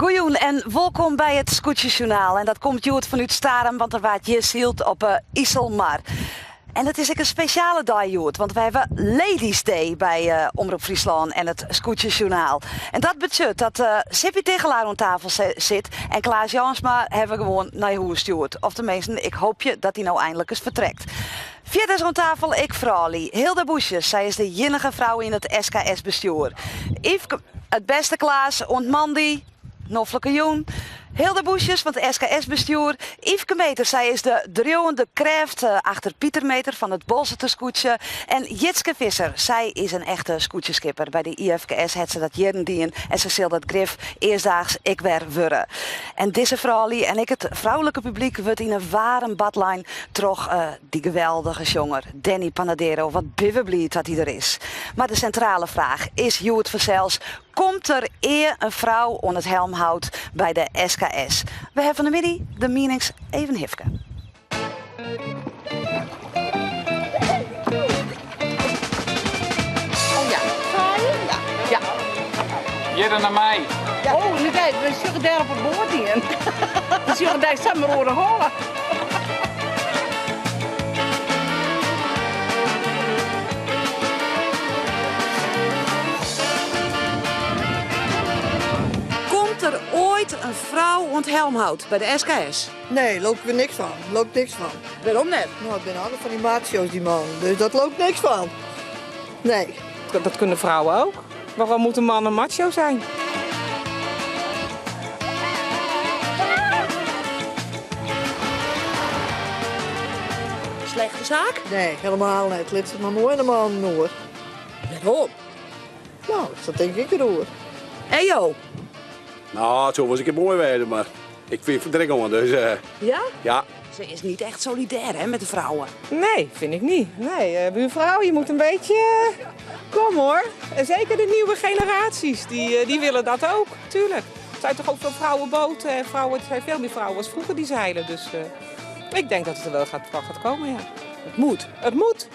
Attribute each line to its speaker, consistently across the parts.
Speaker 1: Goejûn en wolkom by it Skûtsjesjoernaal. En dat komt hjoed fanút Starum, want der waard hjir syld op 'e Iselmar. En it is ek in spesjale dei hjoed, want we hawwe Ladies Day by Omrop Fryslân en it Skûtsjesjoernaal. En dat betsjut dat Sippy Tigchelaar oan tafel sit en Klaas Jansma hawwe we gewoan nei hûs stjoerd. Of teminsten, ik hoopje dat hy no einlik ris fertrekt. Fierders oan tafel ek froulju. Hilda Boesjes, sy is de iennige frou yn it SKS-bestjoer. Yfke, it bêste Klaas, oant moandei. Noflike jûn. Hilda Boesjes fan it SKS-bestjoer. Yfke Meeter, sy is de driuwende krêft achter Pieter Meeter fan it Boalserter skûtsje. En Jitske Visser, sy is in echte skûtsjeskipper. By de IFKS hat se dat jierren dien en se sil dat grif earstdaags ek wer wurde. En dizze froulju en ek it froulike publyk wurdt yn in waarm bad lein troch dy geweldige sjonger Danny Panadero. Wat binne we bliid dat hy der is. Mar de sintrale fraach is hjoed fansels, komt der ea in frou oan it helmhout by de SKS? We hawwe fan 'e middei de mienings even hifke.
Speaker 2: Oh ja. Ja. Ja.
Speaker 3: Hjirre nei my.
Speaker 2: Oh, nu kijk, we sjogge dêr op 'e boat yn. We sjogge dêr samar oer de holle.
Speaker 1: Komt der oait in frou oan it helmhout by de SKS?
Speaker 4: Nee, loopt der niks fan. Loopt niks fan.
Speaker 1: Wêrom net?
Speaker 4: No, it binne altyd fan dy macho's, dy mannen. Dus dat loopt niks fan. Nee.
Speaker 5: Dat kunnen vrouwen ook. Waarom moet een man een macho zijn?
Speaker 1: Slechte saak?
Speaker 4: Nee, helemaal net. Lit se mar moai de mannen oer.
Speaker 1: Wêrom?
Speaker 4: No, dat tink ik deroer.
Speaker 1: En jo?
Speaker 6: No, it soe wolris in kear moai wêze, mar ik fyn der ek oan, dus.
Speaker 1: Ja?
Speaker 6: Ja.
Speaker 1: Ze is niet echt solidair hè, met de vrouwen.
Speaker 5: Nee, vind ik niet. Nee, eh, buurvrouw, je moet een beetje... Kom hoor. En zeker de nieuwe generaties, die, eh, die willen dat ook, tuurlijk. Er zijn toch ook veel vrouwenboten en vrouwen, er zijn veel meer vrouwen als vroeger die zeilen. Dus uh, ik denk dat het er wel gaat, van gaat komen, ja.
Speaker 1: Het moet.
Speaker 5: Het moet.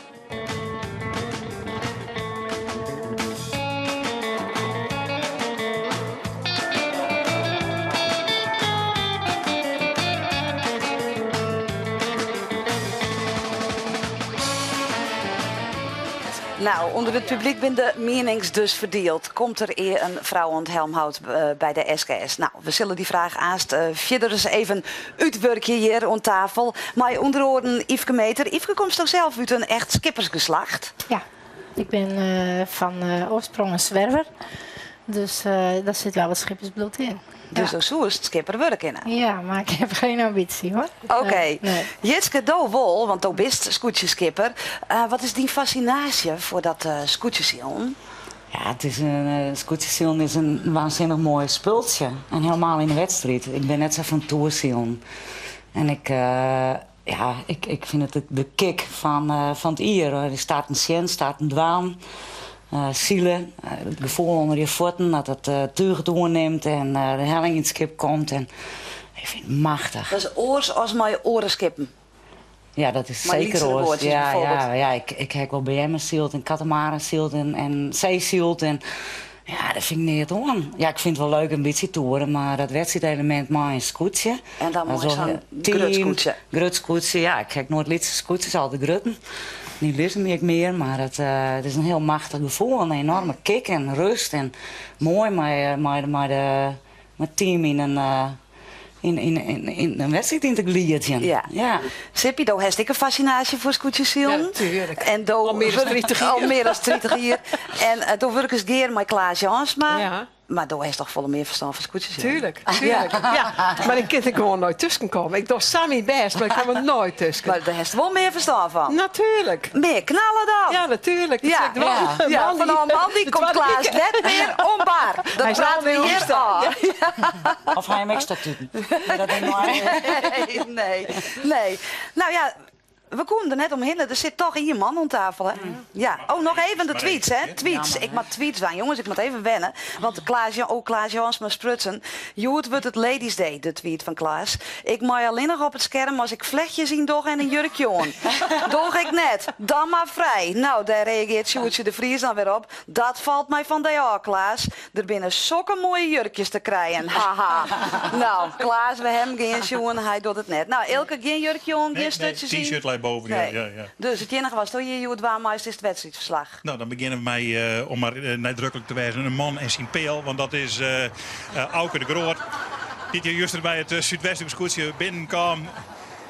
Speaker 1: Nou, ûnder it publyk binne de mienings dus ferdield. Komt der ea in frou oan it helmhout by de SKS? Nou, we sille dy fraach aanst fierder ris even útwurkje hjir oan tafel mei ûnder oaren Yfke Meeter. Yfke, komsto sels út in echt skippersgeslacht?
Speaker 7: Ja, ik bin fan oarsprong in swerver, dus dêr sit wol wat schippersbloed yn.
Speaker 1: Dus do soest skipper wurde kinne?
Speaker 7: Ja, mar ik haw gjin ambysje hoor.
Speaker 1: Oké. Jitske, do wol, want do bist skûtsjeskipper. Wat is dyn fassinaasje foar dat skûtsjesilen?
Speaker 8: Ja, it is in skûtsjesilen is in waansinnich moai spultsje. En helemaal yn de wedstriid. Ik bin net sa fan toersilen. En ik, ja, ik, ik fyn it de kick fan, fan it jier. Starten sjen, starten dwaan, sile. It gefoel ûnder je fuotten dat it túch it oernimt en de helling yn it skip komt. En ik fyn it machtich.
Speaker 1: Dat is oars as mei oare skippen?
Speaker 8: Ja, dat is
Speaker 1: Mei
Speaker 8: seker
Speaker 1: lytsere
Speaker 8: oars.
Speaker 1: boatsjes
Speaker 8: Ja,
Speaker 1: bijvoorbeeld.
Speaker 8: ja, ja, ik, ik ha wol BM'en syld en katamaren syld en, en seesyld. En ja, dêr fyn ik neat oan. Ja, ik fyn it wol leuk in bytsje toeren, mar dat wedstriidelemint mei in skûtsje.
Speaker 1: En dan
Speaker 8: dat
Speaker 1: mei
Speaker 8: is
Speaker 1: sa'n
Speaker 8: wol
Speaker 1: grut
Speaker 8: team,
Speaker 1: skûtsje.
Speaker 8: Grut skûtsje, ja. Ik ha noait lytse skûtsjes, altyd grutten. Dy lizze my ek mear, mar it, it is in hiel machtich gefoel. In enorme kick en rêst en moai mei, mei, mei de, mei it team yn in, yn, yn, yn, yn in wedstriid yn te gliedzjen.
Speaker 1: Ja.
Speaker 8: Ja.
Speaker 1: Sippy, do hast ek in fassinaasje foar skûtsjesilen.
Speaker 9: Ja, natuerlik.
Speaker 1: En do
Speaker 9: Al mear as 30 jier.
Speaker 1: Al mear as 30 jier. En eh, do wurkest gear mei Klaas Jansma.
Speaker 9: Ja.
Speaker 1: Mar do hast toch folle mear ferstân fan skûtsjesilen?
Speaker 9: Tuurlijk, tuurlijk. Ja. Mar ik kin der gewoan noait tusken komme. Ik doch sa myn bêst, mar ik kom der noait tusken.
Speaker 1: Mar dêr hast wol mear ferstân fan.
Speaker 9: Natuerlik.
Speaker 1: Mear knalle dan.
Speaker 9: Ja, natuerlik. Dat
Speaker 1: Ja.
Speaker 9: sil ik dwaan.
Speaker 1: Ja,
Speaker 9: Moandei.
Speaker 1: fanôf moandei
Speaker 9: De
Speaker 1: komt
Speaker 9: twadde
Speaker 1: Klaas
Speaker 9: wike.
Speaker 1: net mear oan bar. Dat
Speaker 9: Hy
Speaker 1: prate we
Speaker 9: sil
Speaker 1: hjir
Speaker 9: opstaan.
Speaker 1: ôf.
Speaker 8: Of ha je him ek statuten? Dat is moai.
Speaker 1: Nee, nee, nee. Nou ja, We koenen der net omhinne, der sit toch ien man oan tafel, hè? Ja. Oh, noch even de tweets, hè? Tweets. Ik moat tweets dwaan, jongens, ik moat even wenne. Want Klaas, oh, Klaas Jansma sprutsen. Hjoed wurdt it Ladies Day, de tweet fan Klaas. Ik mei allinnich op it skerm as ik flechtjes yn doch en in jurkje oan. Doch ik net, dan mar frij. Nou, dêr reageart Sjoerdtsje de Vries dan wer op. Dat falt my fan dy ôf, Klaas. Der binne sokke moaie jurkjes te krijen, haha. Nou, Klaas, we hawwe him gean sjoen, hy docht it net. Nou, Eelke, gjin jurkje oan, gjin sturtsjes yn.
Speaker 10: T-shirt leit boven, ja, ja, ja.
Speaker 1: Dus it iennige watsto hjir hjoed dwaan meist is it wedstriidferslach.
Speaker 10: Nou, dan begjinne we mei, om mar neidruklik te wêzen, in man en syn peal. Want dat is Auke de Groot, dy't hjir juster by it Súdwesthoekskûtsje binnenkaam.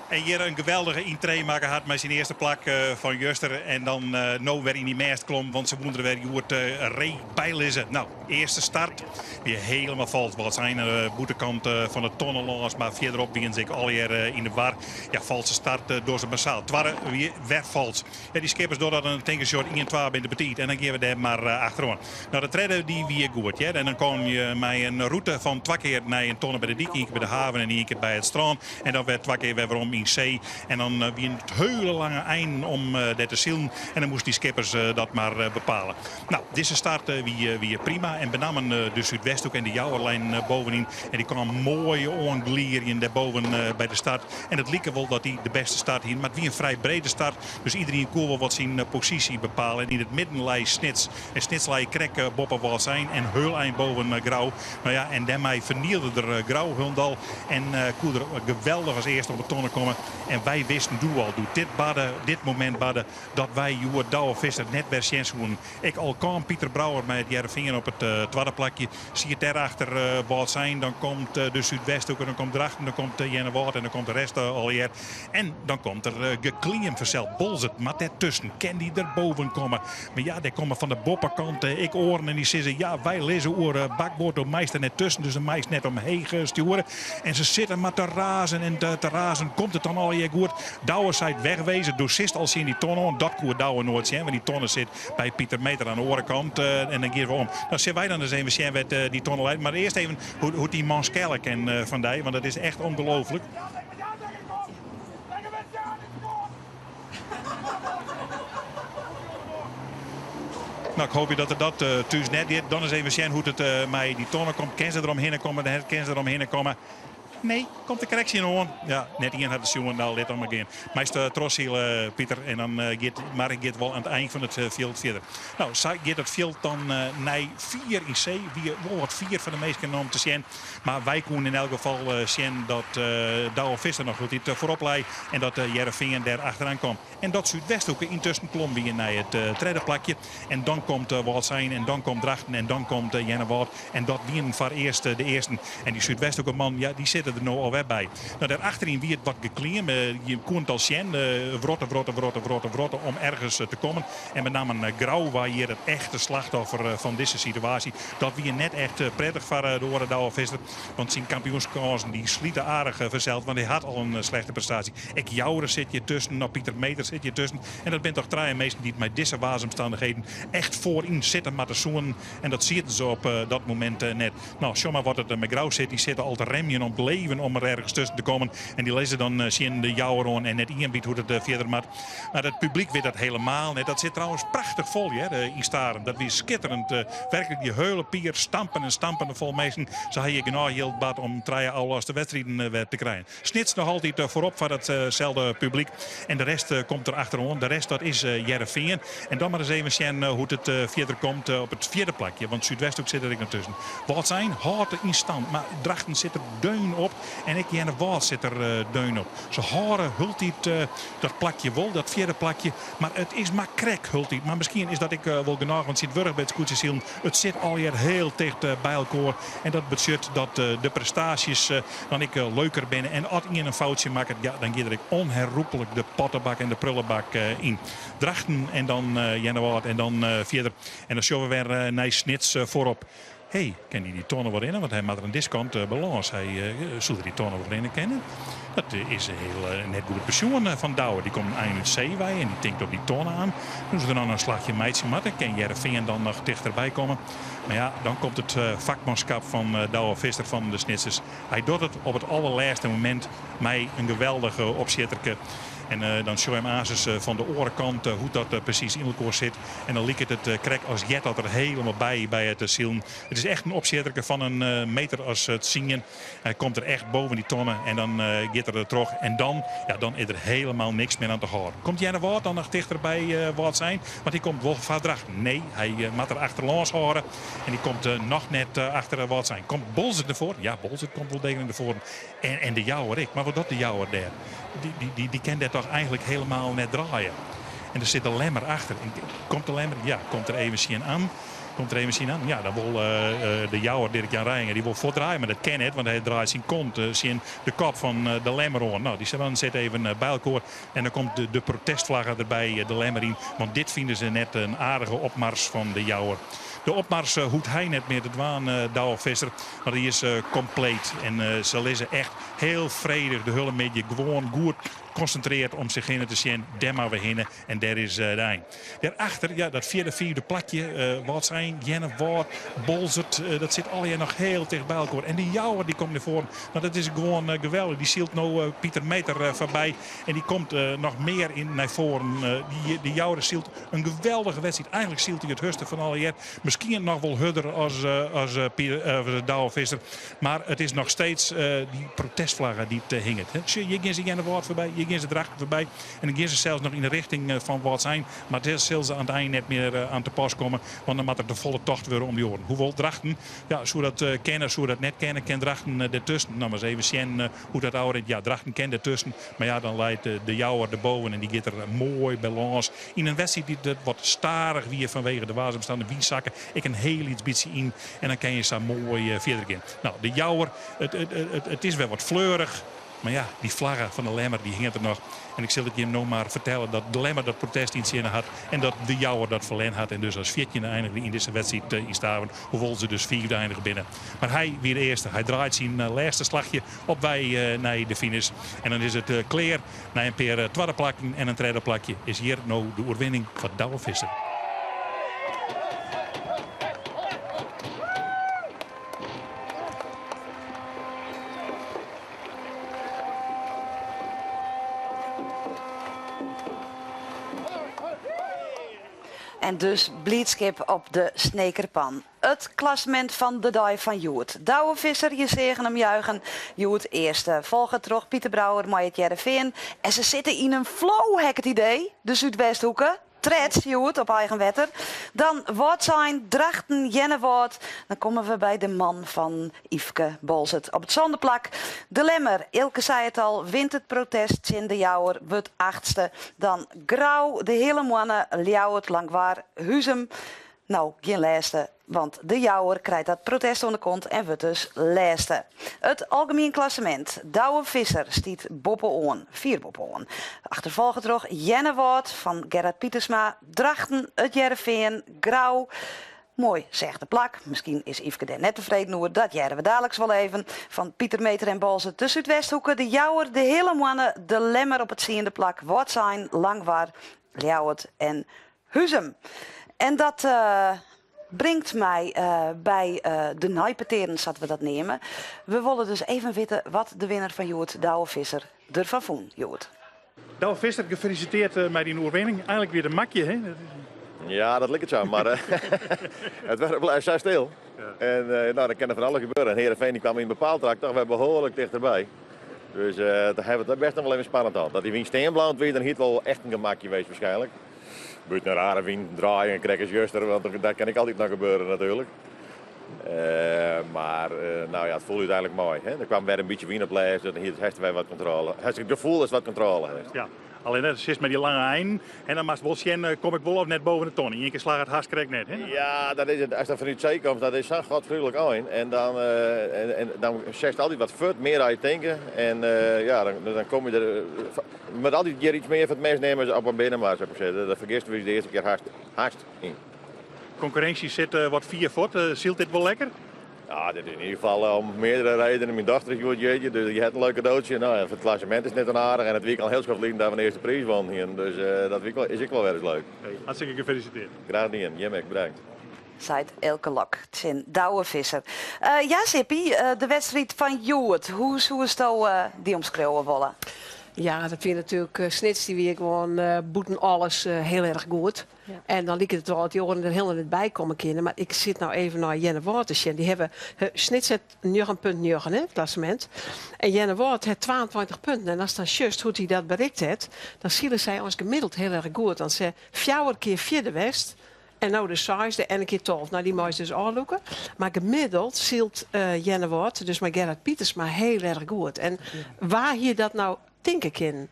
Speaker 10: En hjir in geweldige yntree makke hat mei syn earste plak fan juster. En dan no wer yn dy mêst klom, want se woene der wer hjoed ree by lizze. Nou, earste start wie helemaal falsk. Wâldsein oan de bûtenkant fan de tonne lâns, mar fierderop wiene se ek allegear yn de war. Ja, falske start dogge se massaal. Twadde wie wer falsk. Ja, dy skippers dogge dat en dan tinke se, sjoch, ien, twa binne te betiid en dan gean we dêr mar achteroan. No, de tredde dy wie goed, hear. En dan kom je mei in rûte fan twa kear nei in tonne by de dyk, ien kear by de haven en ien kear by it strân. En dan wer twa kear wer werom yn see. En dan wiene it hiele lange einen om dêr te silen. En dan moasten dy skippers dat mar bepale. No, dizze start wie prima. En benammen de Súdwesthoek en de Jouwer leinen bovenyn. En dy kamen moai oanglierjen dêrboven by de start. En it like wol dat dy de bêste start hienen. Mar it wie in frij brede start. Dus iderien koe wol wat syn posysje bepale. En yn it midden lei Snits. En Snits lei krekt boppe Wâldsein en heul ein boven Grou. No ja, en dêrmei fernielde er Grou hielendal en koe er geweldich as earste op de tonne komme. En wy wisten doe al, doe't dit barde, dit momint barde, dat wy hjoed Douwe Visser net wer sjen soenen. Ek al kaam Pieter Brouwer mei it Hearrenfean op it twadde plakje, siet dêrachter Wâldsein, dan komt de Súdwesthoeke, dan komt Drachten, dan komt Earnewâld en dan komt de rest allegear. En dan komt der gekliem fansels. Boalsert moat dêrtusken. Kin dy der boven komme? Mar ja, dêr komme fan de boppekant ek oaren en dy sizze ja, wy lizze oer bakboard, do meist der net tusken, dus do meist net omheech stjoere. En se sitte mar te razen en te razen. Komt it dan allegear goed? Douwe seit wegwezen, do sitst al tsjin dy tonne oan. Dat koe Douwe noait sjen, want dy tonne sit by Pieter Meeter aan de oare kant. En dan gean we om. Dan sille wy dan ris even sjen wêr't dy tonne leit. Mar earst even hoe't dy man skelle kin fan dy, want dat is echt ongelooflik. No, ik hoopje dat er dat thús net giet. Dan ris even sjen hoe't it mei dy tonne komt. Kin se der omhinne komme? Kin se der omhinne komme? Nee, komt der krekt tsjinoan. Ja, net ien hat it sjoen. No, lit dan mar gean. Meist trochsile, Pieter. En dan giet, mar it giet wol oan it ein fan it fjild fierder. No, sa giet it fjild dan nei fier yn see. Wie wol wat fier foar de minsken om te sjen. Mar wy koenen yn elk gefal sjen dat Douwe Visser noch hieltyd foarop lei en dat Hearrenfean dêr achteroan kaam. En dat Súdwesthoeke yntusken klom wie nei it tredde plakje. En dan komt Wâldsein en dan komt Drachten en dan komt Earnewâld. En dat wienen foarearst de earsten. En dy Súdwesthoeke-man, ja, dy sitte der no alwer by. No, dêr achteryn wie it wat gekliem. Je koenen it al sjen. Wrotte, wrotte, wrotte, wrotte, wrotte om ergens te kommen. En benammen Grou wie hjir it echte slachtoffer fan dizze situaasje. Dat wie net echt prettich foar de oare Douwe Visser. Want syn kampioenskânsen dy slite aardich fansels. Want hy hat al in slechte prestaasje. Ek Joure sit hjir tusken, no Pieter Meeter sit hjir tusken. En dat binne toch trije minsken dy't mei dizze waarsomstannichheden echt foaryn sitte moatte soenen. En dat sieten se op dat momint net. No, sjoch mar wat it mei Grou sit. Dy sitte al te remjen om it leven om er ergens tusken te kommen. En dy lizze dan tsjin de Jouwer oan en net ien wit hoe't it fierder moat. Mar it publyk wit dat helemaal net. Dat sit trouwens prachtich fol hear, yn Starum. Dat wie skitterend. Werklik dy heule pier stampen en stampen fol minsken. Se ha hjir genôch jild bard om trije ôfloste wedstriden wer te krijen. Snits noch altyd foarop foar datselde publyk. En de rest komt der achteroan. De rest dat is Hearrenfean. En dan mar ris even sjen hoe't it fierder komt op it fjirde plakje. Want Súdwesthoek sit der ek noch tusken. Wâldsein hâldt yn stand, mar Drachten sit der deun op. En ek Earnewâld sit der deun op. Se hâlde hieltyd dat plakje wol, dat fjirde plakje. Mar it is mar krekt hieltyd. Mar miskien is dat ek wol genôch, want tsjintwurdich by it skûtsjesilen, it sit allegear hiel ticht by elkoar. En dat betsjut dat de prestaasjes dan ek leuker binne. En as ien in foutsje makket, ja, dan giet der ek onherroepelijk de pottebak en de prullebak yn. Drachten en dan Earnewâld en dan fierder. En dan sjogge we wer nei Snits foarop. Hé, kin hy dy tonne wol rinne? Want hy moat der oan dizze kant by lâns. Hy soe der dy tonne wol rinne kinne. Dat is hiel net goed besjoen fan Douwe. Dy komt ein út see wei en dy tinkt op dy tonne aan. Doe't se der dan in slachje meitsje moatte, kin Hearrenfean dan noch tichterby komme. Mar ja, dan komt it fakmanskap fan Douwe Visser fan de Snitsers. Hy docht it op it allerlêste momint mei in geweldige opsjitterke. En dan sjogge we him aansens fan de oare kant hoe't dat presys yn elkoar sit. En dan liket it krekt as heart dat der helemaal by by it silen. It is echt in opsjitterke fan in meter as tsien. Hy komt der echt boven dy tonne en dan giet er der troch. En dan, ja, dan is der helemaal niks mear oan te hâlden. Komt Earnewâld dan noch tichter by Wâldsein? Want hy komt wol foar Drachten. Nee, hy moat der achterlâns hâlde. En hy komt noch net achter Wâldsein. Komt Boalsert derfoar? Ja, Boalsert komt wol degelijk derfoar. En, en de Jouwer ek. Mar wat docht de Jouwer dêr? Dy, dy, dy, dy kin dêr toch eigentlik helemaal net draaie. En der sit de Lemmer achter. En komt de Lemmer? Ja, komt der even tsjin aan. Komt der even tsjin aan. Ja, dan wol de Jouwer Dirk Jan Reijenga dy wol fuortdraaie, mar dat kin net, want hy draait syn kont tsjin de kop fan de Lemmer oan. No, dy dan sit even by elkoar en dan komt de protestflagge derby de Lemmer yn, want dit fine se net in aardige opmars fan de Jouwer. De opmars hoecht hy net mear te dwaan, Douwe Visser, want dy is kompleet. En se lizze echt hiel fredich de hiele middei gewoan goed konsintrearre om sich hinne te sjen. Dêr moatte we hinne en dêr is de ein. Dêrachter, ja, dat fjirde, fiifde plakje, Wâldsein, Earnewâld, Boalsert, dat sit allegear noch hiel ticht by elkoar. En de Jouwer dy komt nei foaren, want dat is gewoan geweldich. Dy sylt no Pieter Meeter foarby en dy komt noch mear yn nei foaren. Dy Jouwer sylt in geweldige wedstriid. Eigentlik sylt hy it hurdste fan allegear. Miskien noch wol hurder as, as Pieter, Douwe Visser. Mar it is noch steeds dy protestflagge dy't hinget. Sjoch, hjir gean se Earnewâld foarby, hjir gean se Drachten foarby. En dan gean se sels noch yn de richting fan Wâldsein. Mar dêr sil se oan it ein net mear oan te pas komme. Want dan moat der te folle tocht wurde om dy oaren. Hoewol Drachten, ja, soe dat kinne, soe dat net kinne. Kin Drachten dertusken? No, mar ris even sjen hoe't dat ôfrint. Ja, Drachten kin dertusken. Mar ja, dan leit de Jouwer derboven en dy giet der moai by lâns. Yn in wedstriid dy't wat stadich wie fanwege de waarsomstannichheden. Wyn sakke ek in hiel lyts bytsje yn. En dan kin je sa moai fierder gean. No, de Jouwer, it is wer wat fleurich. Mar ja, dy flagge fan de Lemmer dy hinget der noch. En ik sil it jim no mar fertelle dat de Lemmer dat protest yntsjinne hat en dat de Jouwer dat ferlern hat en dus as fjirtjinde einige yn dizze wedstriid yn Starum, hoewol se dus fiifde einige binne. Mar hy wie de earste. Hy draait syn lêste slachje op wei nei de finish. En dan is it klear. Nei in pear twadde plakken en in tredde plakje is hjir no de oerwinning foar Douwe Visser.
Speaker 1: En dus bliidskip op de Snekerpan. It klassemint fan de dei fan hjoed. Douwe Visser, je seagen him juichen, hjoed earste. Folge troch Pieter Brouwer mei it Hearrenfean. En se sitte yn in flow, ha ik it idee, de Súdwesthoeke. Treds hjoed op eigen wetter. Dan Wâldsein, Drachten, Earnewâld. Dan komme we by de man fan Yfke Boalsert op it sânde plak. De Lemmer, Eelke sei it al, wint it protest tsjin de Jouwer, wurdt achtste. Dan Grou, de Heale Moanne, Ljouwert, Langwar, Huzum. No, gjin lêste, want de Jouwer krijt dat protest oan de kont en wurdt dus lêste. It algemien klassemint, Douwe Visser stiet boppe-oan, fier boppe-oan. Achterfolge troch Earnewâld fan Gerard Pietersma, Drachten, It Hearrenfean, Grou. Moai sechde plak. Miskien is Yfke dêr net tefreden oer, dat hearre we daliks wol even. Fan Pieter Meeter en Boalsert, de Súdwesthoeke, de Jouwer, de Heale Moanne, de Lemmer op it tsiende plak, Wâldsein, Langwar, Ljouwert en Huzum. En dat bringt my by de neipetearen, sa't we dat neame. We wolle dus even witte wat de winner fan hjoed, Douwe Visser, derfan fûn hjoed.
Speaker 10: Douwe Visser, gefelisiteerd mei dyn oerwinning. Eigenlik wie it in makje, hè?
Speaker 11: Ja, dat liket sa, mar it wetter bleau sa stil. En no, dan kin der fan alles gebeure. En Heerenveen dy kwam yn in bepaald trak toch wer behoarlik tichterby. Dus dêr hawwe we it bêst noch wol even spannend hân. Dat dy wyn stean bliuwd wie, dan hie it wol echt in gemakje west waarskynlik. Bûten in rare wyn draaien krekt as juster, want dat kin ek altyd noch gebeure natuerlik. Mar no ja, it foel úteinlik mei. Hè. Der kwam wer in bytsje wyn op lêst, dan hie it wer wat kontrôle. Hast it gefoel datst wat kontrôle hast.
Speaker 10: Ja, allinne sitst mei dy lange einen en dan moatst wol sjen, kom ik wol of net boven de tonne. Ien kear slagge it hast krekt net. Hè?
Speaker 11: Ja, dat is it. Ast dan fanút see komst, dat is sa'n godgruwlik ein. En dan, en dan setst altyd wat fuort, mear dan je tinke. En ja, dan kom je der. Je moat altyd hjir iets mear foar it mes nimme as op in binnenmar, soe ik sizze. Dat fergist wy de earste kear hast, hast yn.
Speaker 10: Konkurrinsje sit wat fier fuort. Sylt dit wol lekker?
Speaker 11: Ja, dit is in ieder geval om meerdere redenen. Mijn dochter is goed jeetje, dus die had een leuk cadeautje. Nou, en voor het klassement is het net een aardig. En het weekend al heel schoft lieten daar van de eerste prijs won hier. Dus dat weekend is ik wel weer eens leuk.
Speaker 10: Hey, hartstikke gefeliciteerd.
Speaker 11: Graag gedaan. Jimmy, bedankt.
Speaker 1: Seit Elke Lok tsjin Douwe Visser. Ja, Sippy, de wedstriid fan hjoed. Hoe soesto dy omskriuwe wolle?
Speaker 9: Ja, dat wie natuerlik Snits, dy wie gewoan bûten alles hiel erch goed. En dan liket it wol dat dy oaren der hielendal net by komme kinne. Mar ik sit no even nei Earnewâld te sjen. Dy hawwe Snits hat njoggen punt njoggen, hè, it klassemint. En Earnewâld hat 22 punten. En ast dan sjochst hoe't dy dat berikt hat, dan sile sy eins gemiddeld hiel erch goed. Want se fjouwer kear fjirde west en no de seisde en in kear 12. No, dy meist dus ôflûke. Mar gemiddeld sylt Earnewâld, dus mei Gerard Pietersma, hiel erch goed. En wa hie dat no tinke kinnen?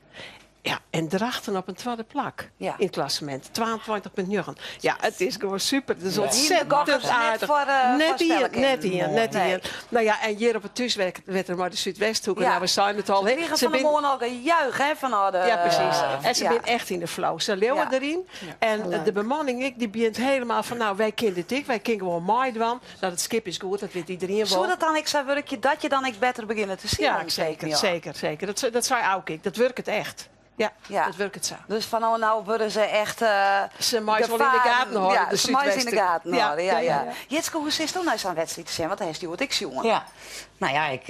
Speaker 9: Ja, en Drachten op in twadde plak yn it klassemint. 22,9. Ja, it is gewoan super. It is ontzettend aardich. Net ien, net ien, net ien. No ja, en hjir op it thúswetter mei de Súdwesthoeke, no, we seinen it al.
Speaker 1: Se krigen fan 'e moarn al gejuich, hè, fan ôf de
Speaker 9: Ja, presys. En se binne echt yn de flow. Se leauwe deryn. En de bemanning ek, dy begjint helemaal fan, no, wy kinne dit ek, wy kinne gewoan meidwaan. Dat it skip is goed, dat wit iederien wol.
Speaker 1: Soe dat dan ek sa wurkje dat je dan ek better begjinne te silen?
Speaker 9: Ja, seker, seker, seker. Dat, dat sei Auke ek. Dat wurket echt. Ja, dat wurket sa.
Speaker 1: Dus fan no no wurde se echt
Speaker 9: Se meie se wol yn de gaten hâlde,
Speaker 1: ja, se meie se yn de gaten hâlde, ja, ja. Jitske, hoe sitsto nei sa'n wedstriid te sjen? Want dêr hast hjoed ek sjoen.
Speaker 8: Ja. No ja, ik,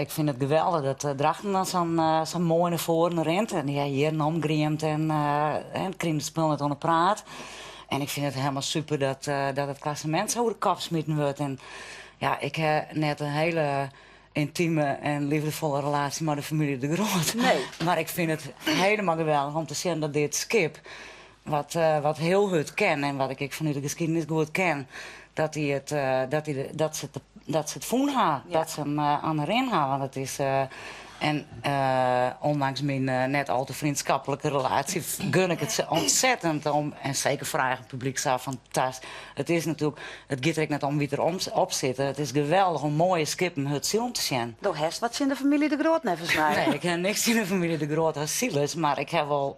Speaker 8: ik fyn it geweldich dat Drachten dan sa'n sa'n moai nei foaren rint. En dy ha jierren omgriemd en, en krigen it spul net oan de praat. En ik fyn it helemaal super dat, dat it klassemint sa oer de kop smiten wurdt. En ja, ik ha net in hiele yntieme en leafdefolle relaasje mei de famylje De Groot.
Speaker 1: Nee.
Speaker 8: Mar ik fyn it helemaal geweldich om te sjen dat dit skip, wat, wat hiel hurd kin en wat ik ek fanút de skiednis goed ken, dat, dy it, dat, dy, dat, se, dat se it fûn ha, dat se him oan de rin ha. Want it is, en ondanks myn net al te freonskiplike relaasje gun ik it se ontzettend om, en seker foar eigen publyk sa fantastysk. It is natuerlik, it giet der ek net om wie't der op sitte. It is geweldich om moaie skippen hurd silen te sjen.
Speaker 1: Do hast wat tsjin de famylje De Groot neffens my.
Speaker 8: Nee, ik ha niks tsjin de famylje De Groot as silers, mar ik ha wol,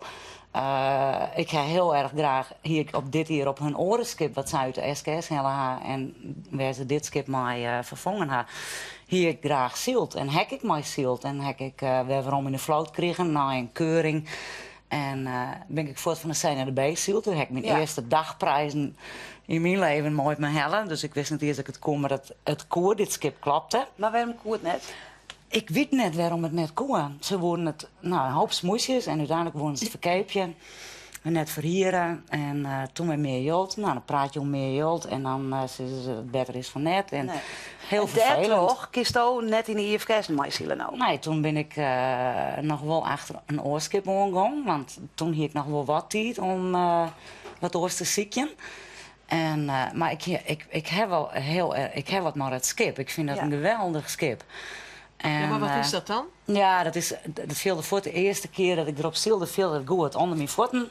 Speaker 8: ik ha hiel erch graach, hie ik op dit jier op hun oare skip wat sy út de SKS helle ha en wêr se dit skip mei ferfongen ha, hie ik graach syld en ha ik mei syld en ha ik wer werom yn de float krigen nei in keuring en bin ik fuort fan de C nei de B syld. Doe ha ik myn earste dagprizen yn myn leven mei me helle, dus ik wist net iens dat ik it koe, mar dat it koe, dit skip klopte.
Speaker 1: Mar wêrom koe it net?
Speaker 8: Ik wit net wêrom it net koe. Se woenen it, no, in hoop smoesjes en úteinlik woenen se it ferkeapje en net ferhiere. En toen wer mear jild. No, dan praat je om mear jild en dan sizze se dat it better is fan net. En
Speaker 1: Nee.
Speaker 8: hiel
Speaker 1: En
Speaker 8: ferfelend.
Speaker 1: dêrtroch kinsto net yn de IFKS meisile no?
Speaker 8: Nee, toen bin ik noch wol achter in oar skip oangong, want toen hie ik noch wol wat tiid om wat oars te sykjen. En, mar ik, ik, ik ha wol hiel, ik ha wat mei dat skip. Ik fyn dat in geweldich skip. En,
Speaker 9: ja, mar wat is dat dan?
Speaker 8: Ja, dat is, dat fielde fuort de earste kear dat ik derop sylde, fielde it goed. Under myn fuotten,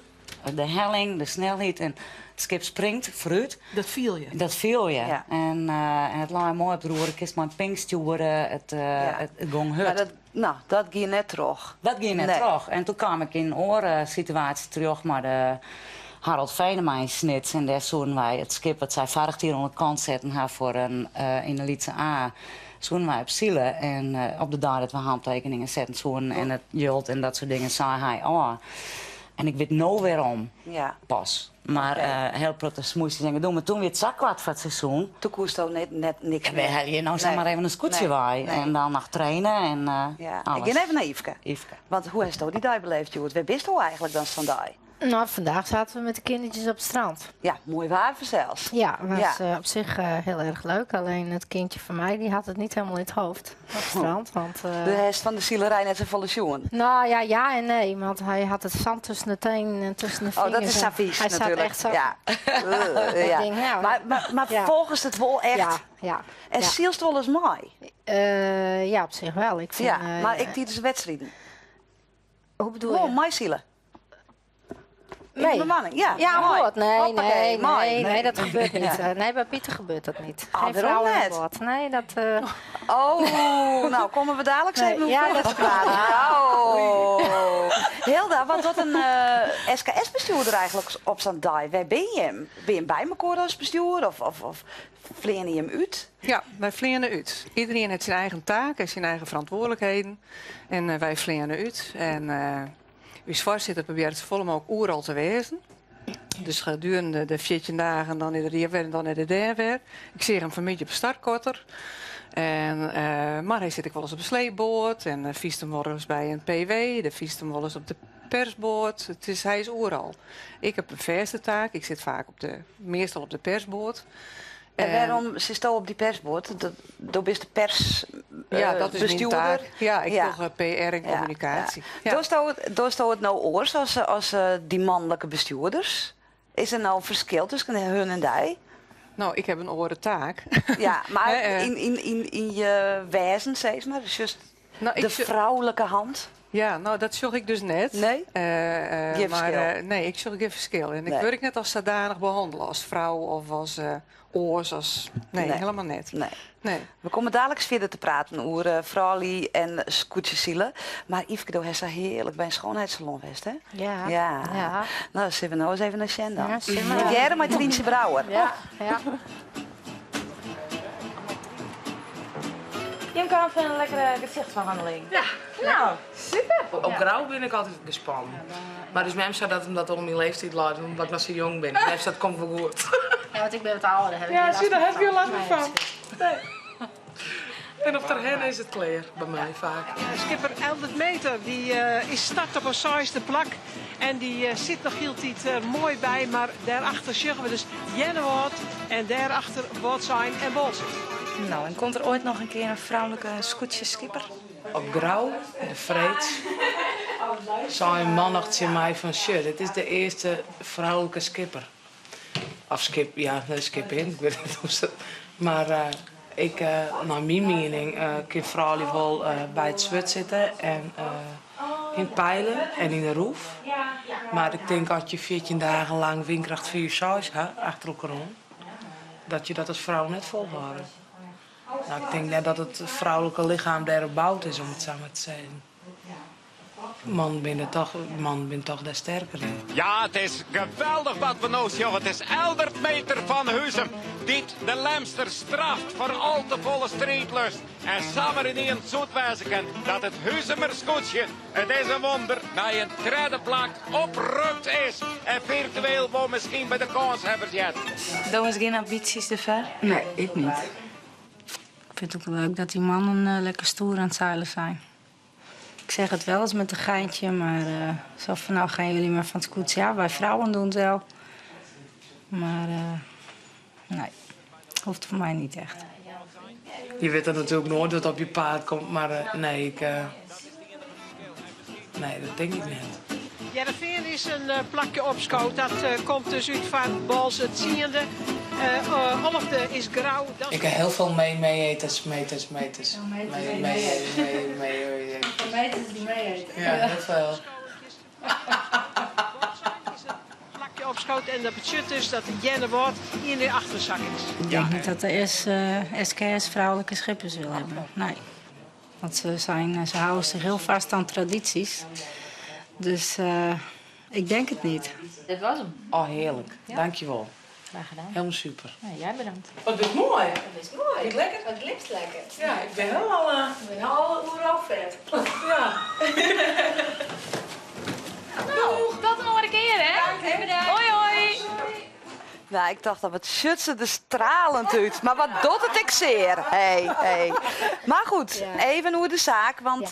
Speaker 8: de helling, de snelheid en it skip springt foarút.
Speaker 9: Dat fiel je?
Speaker 8: Dat fiel je. Ja. En, en it lei moai op de roer, kinst mei in pink stjoere, it, ja. it, it gong hurd.
Speaker 1: Mar dat, no, dat gie net troch.
Speaker 8: Dat gie net nee. troch. En toen kaam ik yn in oare situaasje terjocht mei de Harold Venema yn Snits. En dêr soenen wy it skip wat sy foarich jier oan de kant setten ha foar in, yn de lytse A, soenen wy op sile. En op de dei dat we hantekeningen setten soenen en it jild en dat soart dingen, sei hy ôf. En ik wit no wêrom
Speaker 1: ja.
Speaker 8: pas. Mar okay. uh, hiel protte smoesjes en gedoe. Mar toen wie it sa koart foar it seizoen.
Speaker 1: Toen koesto net, net niks
Speaker 8: mear. We helje no sa mar even in skûtsje nee. wei. Nee. En dan noch traine en uh,
Speaker 1: ja.
Speaker 8: alles.
Speaker 1: Ik gean even nei Yfke.
Speaker 8: Yfke.
Speaker 1: Want hoe hasto dy dei beleefd, hjoed? Wêr bisto eigentlik dan fan dei?
Speaker 7: Nou, vandaag zaten we met de kindertjes op het strand.
Speaker 1: Ja, moai waar fansels.
Speaker 7: Ja, was ja. Uh, op zich uh, heel erg leuk. Alleen het kindje van mij die had het niet helemaal in het hoofd op het strand. Want, uh,
Speaker 1: de rest van de sielerij net zo volle sjoen.
Speaker 7: Nou ja, ja en nee. Want hij had het zand tussen de tenen en tussen de vingers.
Speaker 1: Oh, dat is sa vies
Speaker 7: hij
Speaker 1: natuurlijk.
Speaker 7: Zat echt zo.
Speaker 1: Ja. ja.
Speaker 7: Denk, nou,
Speaker 1: maar maar, maar
Speaker 7: ja.
Speaker 1: folgest it wol echt?
Speaker 7: Ja, ja.
Speaker 1: En
Speaker 7: ja.
Speaker 1: sylst wolris mei?
Speaker 7: Ja, op sich wol. Ik fyn,
Speaker 1: ja, mar ek tidens de wedstriden?
Speaker 7: Hoe bedoel je?
Speaker 1: Gewoan meisile. In de bemanning, ja.
Speaker 7: Ja,
Speaker 1: Moai.
Speaker 7: aan boord. Nee,
Speaker 1: Hoppakee,
Speaker 7: nee,
Speaker 1: moai.
Speaker 7: nee, nee, dat gebeurt niet.
Speaker 1: Ja.
Speaker 7: Nee, bij Pieter gebeurt dat niet.
Speaker 1: Ah,
Speaker 7: Geen
Speaker 1: waarom
Speaker 7: vrouwen aan
Speaker 1: net?
Speaker 7: boord. Nee, dat...
Speaker 1: Oh, nou komen we dadelijk eens
Speaker 7: Nee,
Speaker 1: even
Speaker 7: ja,
Speaker 1: over
Speaker 7: dat-
Speaker 1: te praten. Oh. Hilda, wat wordt een SKS-bestuurder eigenlijk op zo'n dag? Waar ben je hem? Ben je hem bij elkaar als bestuur of, of vleer je hem uit?
Speaker 9: Ja, wij vliegen uit. Iedereen heeft zijn eigen taak en zijn eigen verantwoordelijkheden. En wij vliegen uit. En uw voorzitter probeert het volle ook oeral te wezen. Dus gedurende de 14 dagen, dan in de hier weer en dan in de daar weer. Ik zie hem vanmiddag op startkorter. En, maar hij zit ik wel eens op een sleepboord en viest hem wel eens bij een PW, de viest hem wel eens op de persboord. Hij is oeral. Ik heb een verste taak. Ik zit vaak meestal op de persboord.
Speaker 1: En waarom zit je op die persboord? Dat, dat is de pers,
Speaker 9: Ja, dat is mijn
Speaker 1: bestuurder.
Speaker 9: taak. Ja, ik
Speaker 1: Ja.
Speaker 9: doe PR en communicatie.
Speaker 1: Ja. Doe je het nou oors als die mannelijke bestuurders? Is er nou een verschil tussen hun en die?
Speaker 9: Nou, ik heb een oren taak.
Speaker 1: Ja, maar
Speaker 9: Hè.
Speaker 1: in je wezen, zeg maar. Dus just
Speaker 9: Nou, ik
Speaker 1: de vrouwelijke hand.
Speaker 9: Ja, nou, dat zocht ik dus net.
Speaker 1: Nee? Geen verschil.
Speaker 9: Nee, ik zocht geen verschil. En ik
Speaker 1: Nee.
Speaker 9: word net als zodanig behandeld als vrouw of als oors. Als... Nee,
Speaker 1: Nee.
Speaker 9: helemaal net.
Speaker 1: Nee.
Speaker 9: Nee.
Speaker 1: We komen dadelijk verder te praten over vrouwen en scootjesielen. Maar Yfke, du hebt heerlijk bij een schoonheidssalon geweest, hè?
Speaker 7: Ja.
Speaker 1: Ja.
Speaker 7: Ja.
Speaker 1: Nou, dan zitten we nou eens even naar Sjen dan.
Speaker 7: Ja, zullen we.
Speaker 1: Met Jere, met Trientje Brouwer.
Speaker 7: Ja, ja.
Speaker 12: Je kan van een lekkere gezichtsverhandeling.
Speaker 5: Ja.
Speaker 12: Nou, super.
Speaker 5: Op grauw ben ik altijd gespannen. Maar dus mensen dat omdat om mijn leeftijd laat, omdat ik nog zo jong ben. Mensen dat komt wel goed.
Speaker 7: Ja, want ik ben wat ouder. Heb ik
Speaker 5: Ja,
Speaker 7: geen
Speaker 5: zie, daar
Speaker 7: last
Speaker 5: heb je last
Speaker 7: van.
Speaker 5: van. Nee. En op ter hen is het kleer bij mij vaak.
Speaker 9: Ja, skipper Eldert Meter die is start op een zesde plak. En die zit nog heel tijd mooi bij. Maar daarachter zeggen we dus Jennewoord en daarachter Wâldsein en Boalsert.
Speaker 12: Nou, en komt er ooit nog een keer een vrouwelijke scootjeskipper?
Speaker 5: Op grauw, de vreed, zei een man nog tegen mij van, shit, dit is de eerste vrouwelijke skipper. Of skip, ja, nee, skip in, ik weet niet hoe ze... Maar ik, naar mijn mening, kan vrouwen wel bij het zwet zitten en in pijlen en in de roef. Maar ik denk als je 14 dagen lang windkracht 4 6 hebt, achter elkaar om, dat je dat als vrouw net volhouden. Nou, ik denk net dat het vrouwelijke lichaam daarop bouwd is, om het zo maar te zeggen. Man ben toch, man ben toch daar sterker in.
Speaker 13: Ja, het is geweldig wat we nou zien. Het is Eldert Meter van Huzum. Dit de Lemster straft voor al te volle strijdlust. En samen in een zoet wijzen kan dat het Huzumer scootje, het is een wonder, naar een derde plak oprukt is. En virtueel wel misschien bij de kanshebbers jet.
Speaker 12: Doe eens geen ambities te ver?
Speaker 8: Nee, ik niet. Ik vind het ook leuk dat die mannen lekker stoer aan het zeilen zijn. Ik zeg het wel eens met een geintje, maar zo van nou gaan jullie maar van het koets. Ja, wij vrouwen doen het wel. Maar nee, hoeft voor mij niet echt.
Speaker 5: Je weet dat natuurlijk nooit wat op je paard komt, maar nee, ik nee, dat denk ik niet.
Speaker 9: Hearrenveen is een plakje op schoot. Dat komt dus uit van Bals het ziende. Olfde is grauw. Dat
Speaker 5: Ik heb heel veel mee, mee-eters, meters, meters.
Speaker 7: Veel meters
Speaker 5: Mee,
Speaker 7: die
Speaker 5: mee,
Speaker 7: mee-eten.
Speaker 5: mee, mee, mee, mee.
Speaker 7: Veel meters die mee-eten.
Speaker 5: Ja, heel veel.
Speaker 9: Plakje op schoot en dat betekent dus dat Jenne wordt in de achterzak is.
Speaker 7: Ik denk niet dat de SKS vrouwelijke schippers wil hebben. Nee. Want ze houden zich heel vast aan tradities. Dus ik denk het niet.
Speaker 12: Dit was hem.
Speaker 5: Oh, heerlijk.
Speaker 12: Ja.
Speaker 5: Dankjewel.
Speaker 12: Graag gedaan.
Speaker 5: Helemaal super.
Speaker 12: Ja, jij bedankt.
Speaker 5: Wat is mooi.
Speaker 12: Het is mooi.
Speaker 5: Vind je het lekker?
Speaker 12: Het glipt lekker.
Speaker 5: Ja, ik ben helemaal,
Speaker 12: Ik ben al oeral vet.
Speaker 5: Ja.
Speaker 12: Doeg, tot een andere keer, hè? Bedankt. Hoi, hoi.
Speaker 1: Nou, ik dacht dat het shut ze er stralend uit. Maar wat doet het ik zeer. Hey, hey. Maar goed, even hoe de zaak, want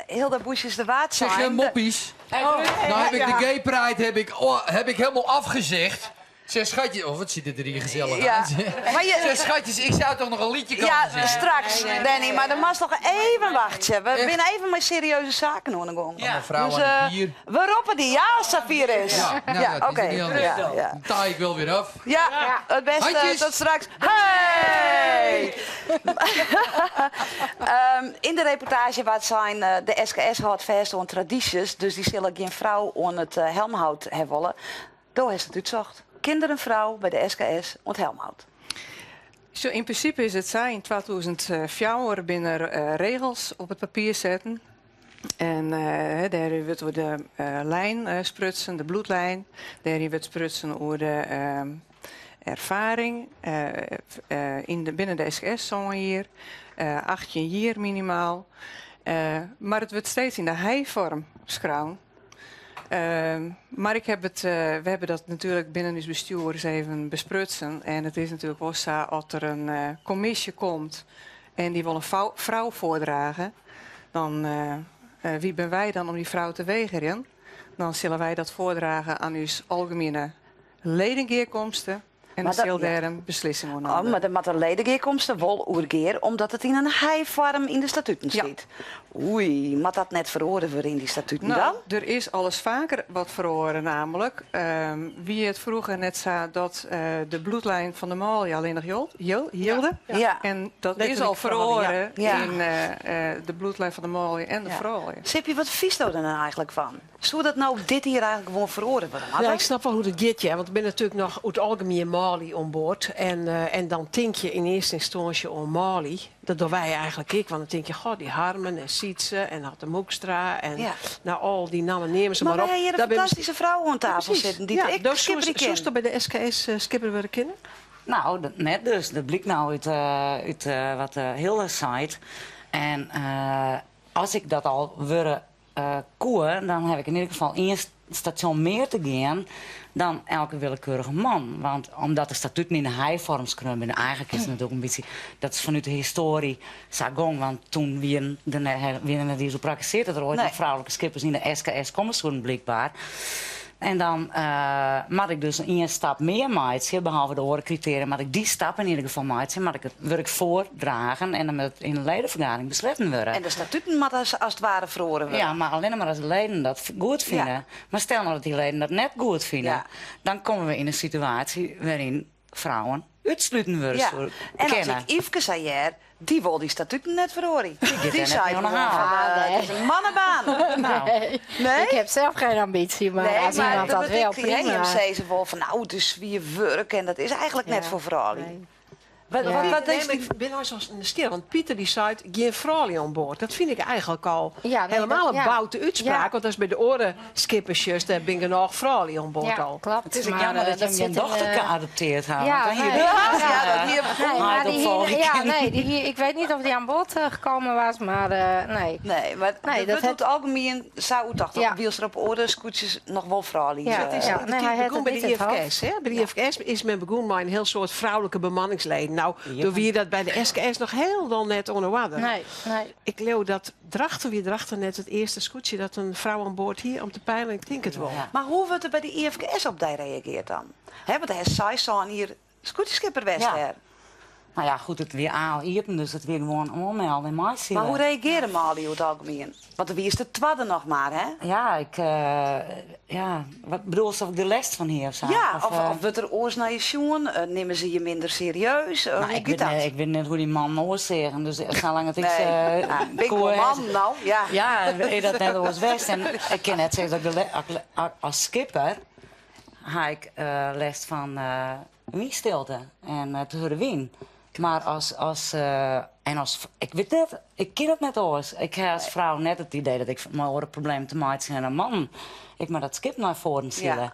Speaker 1: Hilda Boesjes is de waard
Speaker 14: Zeg,
Speaker 1: zijn.
Speaker 14: moppies.
Speaker 1: Oh.
Speaker 14: Nou heb ik de Gay Pride heb ik, oh, heb ik helemaal afgezegd. Zeg schatjes, oh wat ziet het er hier gezellig
Speaker 1: Ja.
Speaker 14: uit.
Speaker 1: Maar je-
Speaker 14: Zeg schatjes, ik zou toch nog een liedje komen
Speaker 1: Ja,
Speaker 14: zingen?
Speaker 1: straks, Danny, maar dan mag nog even wachten. We zijn even met serieuze zaken aan de gang.
Speaker 14: Ja. Allemaal vrouwen
Speaker 1: Dus,
Speaker 14: aan het bier.
Speaker 1: we roepen die, ja, als Safir is.
Speaker 14: Ja, nou, ja,
Speaker 1: oké.
Speaker 14: het is niet anders.
Speaker 1: Ja, ja.
Speaker 14: Dan taai ik wel weer af.
Speaker 1: Ja, het beste.
Speaker 14: Handjes.
Speaker 1: Tot straks. Hey! In de reportage wat zijn de SKS houdt vast aan tradities, dus die zullen geen vrouw aan het helmhout hebben willen. Daar is het uitzocht. Kinderen vrouw bij de SKS ont helmhout.
Speaker 15: Zo, in principe is het zo, in 2004 binnen er regels op het papier zetten. En daar wordt door de lijn sprutsen, de bloedlijn. Daar wordt sprutsen over de ervaring binnen de SKS zo'n hier. 18 jaar minimaal. Maar het wordt steeds in de hij-vorm schreeuwen. Maar we hebben dat natuurlijk binnen het bestuur eens even besprutsen. En het is natuurlijk wel zo als er een commissie komt en die wil een vrouw voordragen, dan wie ben wij dan om die vrouw te weigeren? Dan zullen wij dat voordragen aan uw algemene ledengeerkomsten. En
Speaker 1: Maar
Speaker 15: dan
Speaker 1: dat-
Speaker 15: zal daar een beslissing over
Speaker 1: Oh,
Speaker 15: nemen.
Speaker 1: maar de moet de ledengeerkomsten wel oergeer, omdat het in een hij-vorm in de statuten zit. Oei, maar dat net verhoren we in die statuten dan?
Speaker 15: Er is alles vaker wat verhoren, namelijk. Wie het vroeger net zei dat de bloedlijn van de Mali alleen nog hielden.
Speaker 1: Ja.
Speaker 15: En dat is
Speaker 9: Letterlijk
Speaker 15: al verhoren
Speaker 1: ja.
Speaker 15: in de bloedlijn van de Mali en de vrouwen.
Speaker 1: Sipje, wat vies er dan eigenlijk van? Zou dat nou dit hier eigenlijk gewoon verhoren worden?
Speaker 9: Ja, ik snap wel hoe dat gaat, ja, want ik ben natuurlijk nog uit het algemeen Mali aan boord. En dan denk je in eerste instantie om Mali. Dat doen wij eigenlijk ik, want dan denk je, goh, die Harmen en Sietse en Hatte Moekstra en nou, al die namen nemen ze
Speaker 1: Maar
Speaker 9: maar op.
Speaker 1: wij hebben hier een
Speaker 9: Daar ben ik
Speaker 1: fantastische vrouw aan tafel
Speaker 9: Ja, precies.
Speaker 1: zitten die
Speaker 9: Ja,
Speaker 1: ik
Speaker 9: dus
Speaker 1: skipper
Speaker 9: zo
Speaker 1: ken.
Speaker 9: is dat bij de SKS skipper worden kennen?
Speaker 8: Nou, dat, net dus. Dat blijkt nou uit wat Hilde zei. En als ik dat al wilde koe, dan heb ik in ieder geval één station meer te gaan dan elke willekeurige man. Want omdat de statuten in de hij-vorm schreeuwen, en eigenlijk is het natuurlijk een beetje... Dat is vanuit de historie sagong, want toen wien de ne-, wien de die zo praktiseerd dat er ooit nog vrouwelijke skippers in de SKS komen zouden, blijkbaar. En dan moet ik dus één stap meer maken, behalve de orencriteria, maar ik die stap in ieder geval maken, maar ik het werk voordragen en dan met in de ledenvergadering besletten worden.
Speaker 1: En de statuten moet als het ware verhoren worden.
Speaker 8: Ja, maar alleen maar als de leden dat goed vinden. Maar stel nou dat die leden dat net goed vinden, dan komen we in een situatie waarin vrouwen uitsluiten worden.
Speaker 1: Ja.
Speaker 8: Voor
Speaker 1: En als
Speaker 8: kennen.
Speaker 1: ik Yveske zei, ja, die wil die statuten net verhoren.
Speaker 8: Die gaat
Speaker 1: Die
Speaker 8: er net
Speaker 1: zei
Speaker 8: mee aan de
Speaker 1: gewoon
Speaker 8: haal.
Speaker 1: van, het is een mannenbaan.
Speaker 7: Nou.
Speaker 1: Nee. Nee?
Speaker 7: Ik heb zelf geen ambitie, maar
Speaker 1: Nee,
Speaker 7: als
Speaker 1: maar
Speaker 7: iemand dat
Speaker 1: dat
Speaker 7: wil,
Speaker 1: ik, hè,
Speaker 7: prima.
Speaker 1: je zei ze wel van, nou, het is weer werk en dat is eigenlijk net voor vrouwen.
Speaker 7: Nee.
Speaker 1: Wat, wat
Speaker 9: Nee,
Speaker 1: is
Speaker 9: maar
Speaker 1: die
Speaker 9: ik ben nou zo'n stil, want Pieter die zei geen vrouw aan boord. Dat vind ik eigenlijk al
Speaker 7: Ja, nee,
Speaker 9: helemaal
Speaker 7: dat-
Speaker 9: een
Speaker 7: ja.
Speaker 9: boute uitspraak.
Speaker 7: Ja.
Speaker 9: Want dat is bij de orenskippersjes, daar ben ik nog vrouw aan boord
Speaker 7: Ja,
Speaker 9: al.
Speaker 7: klopt.
Speaker 8: Het is ook
Speaker 7: Maar,
Speaker 8: jammer dat je
Speaker 7: dat
Speaker 8: hem je
Speaker 7: zit in,
Speaker 8: dochter geadopteerd had.
Speaker 7: Ja,
Speaker 8: want dan
Speaker 7: nee.
Speaker 8: hier-
Speaker 7: Ja,
Speaker 1: Ja, dat hier
Speaker 7: Nee, maar
Speaker 8: Hard op
Speaker 7: die
Speaker 8: volgen
Speaker 7: hier, ja,
Speaker 8: kind.
Speaker 7: nee, die hier, ik weet niet of die aan boord gekomen was, maar nee.
Speaker 1: Nee, maar
Speaker 7: Nee,
Speaker 1: dat
Speaker 7: dat
Speaker 1: het
Speaker 7: het-
Speaker 1: algemeen zou toch
Speaker 7: Ja.
Speaker 1: dat wiels er op oren scootjes nog wel vrouwen.
Speaker 7: Ja.
Speaker 9: Het is
Speaker 7: Ja,
Speaker 9: natuurlijk
Speaker 7: nee, hij had
Speaker 9: begonnen
Speaker 7: het
Speaker 9: bij
Speaker 7: niet
Speaker 9: de
Speaker 7: in het
Speaker 9: IFKS. Hè? Bij de IFKS is men begonnen met een heel soort vrouwelijke bemanningsleden. Nou,
Speaker 8: Ja.
Speaker 9: door wie dat bij de SKS nog heel dan net onder water.
Speaker 7: Nee, nee.
Speaker 9: Ik leeuw dat Drachten weer Drachten net het eerste scootje dat een vrouw aan boord hier om te peilen. Ik denk het wel.
Speaker 8: Ja.
Speaker 1: Maar hoe wordt er bij de IFKS op die reageert dan? Hè, want hij zei zo aan hier scootjeschipper West
Speaker 8: Ja.
Speaker 1: hè.
Speaker 8: Nou ja, goed, het weer aan iepen, dus het weer gewoon aanmelden in mij
Speaker 1: Maar hoe reageren Mali over het algemeen? Want wie is de tweede nog maar, hè?
Speaker 8: Ja, ik, ja, wat bedoel je, of ik de les van hier of zo?
Speaker 1: Ja, of wordt er oors naar je zoen? Nemen ze je minder serieus?
Speaker 8: Nou,
Speaker 1: hoe
Speaker 8: ik
Speaker 1: gaat
Speaker 8: weet
Speaker 1: dat?
Speaker 8: net, ik weet net hoe die man oors zeggen, dus zolang het ik,
Speaker 1: Nee. Ja, ben ik
Speaker 8: koe
Speaker 1: wel
Speaker 8: heb-
Speaker 1: man, nou, ja.
Speaker 8: Ja, weet dat net oors west. En ik kan net zeggen dat ik de als skipper ga ik les van wienstilte en te horen wien. Maar als, als en als, ik weet net, ik ken het net oors. Ik heb als vrouw net het idee dat ik mijn oren probleem te maken heb en een man. Ik maar dat skip naar voren zullen.